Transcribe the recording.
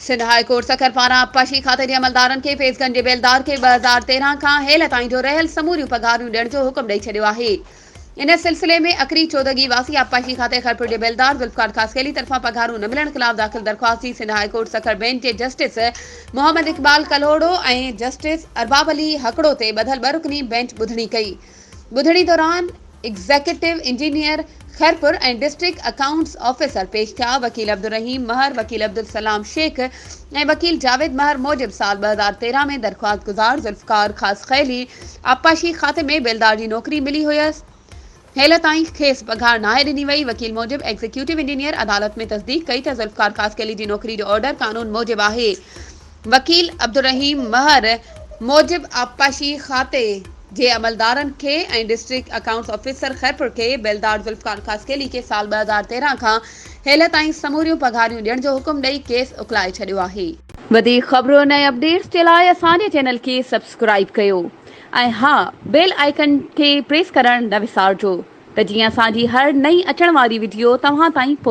Sindh high court Sukkur پاران آبپاشي کاتي جي عملدارن کي فيض گنج جي بيلدار کي 2013 کان هيل تائين جو رهيل سموريون پگهارون ڏيڻ جو حڪم ڏئي ڇڏيو آهي. ان سلسلي ۾ اڪري چودڳي واسي آبپاشي کاتي خيرپور جي بيلدار ذوالفقار خاصخيلي طرفان پگهارون نه ملڻ خلاف داخل درخواست جي Sindh high court Sukkur bench جي جسٽس محمد اقبال ڪلهوڙو ۽ جسٽس ارباب علي هڪڙو تي ٻڌل ٻه رڪني بينچ ٻڌڻي ڪئي. ٻڌڻي دوران executive engineer Khairpur ۽ district accounts officer پيش ٿيا. وڪيل عبدالرحيم مهر، وڪيل عبدالسلام شيخ ۽ وڪيل جاويد مهر موجب سال 2013 ۾ درخواستگذار ذوالفقار خاصخيلي آبپاشي کاتي ۾ بيلدار جي نوڪري ملي هيس، هيل تائين کيس پگهار ناهي ڏني وئي. وڪيل موجب ايگزيڪيوٽو انجنيئر عدالت ۾ تصديق ڪئي ته ذوالفقار خاصخيلي جي نوڪري جو آرڊر قانون موجب آهي. وڪيل عبدالرحيم مهر موجب آبپاشي کاتي جي عملدارن کي ۽ ڊسٽرڪٽ اڪائونٽس آفيسر خيرپور کي بيلدار ذوالفقار خاصخيلي کي سال 2013 کان هيل تائين سموريون پگهاريون ڏيڻ جو حڪم ڏئي ڪيس اڪلائي ڇڏيو آهي. وڌيڪ خبرن ۽ اپڊيٽس جي لاء اسان جي چينل کي سبسڪرائيب ڪيو ۽ ها بيل آئيڪن کي پريس ڪرڻ نه وسارجو ته جيئن اسان جي هر نئين اچڻ واري وڊيو توهان تائين پهچي.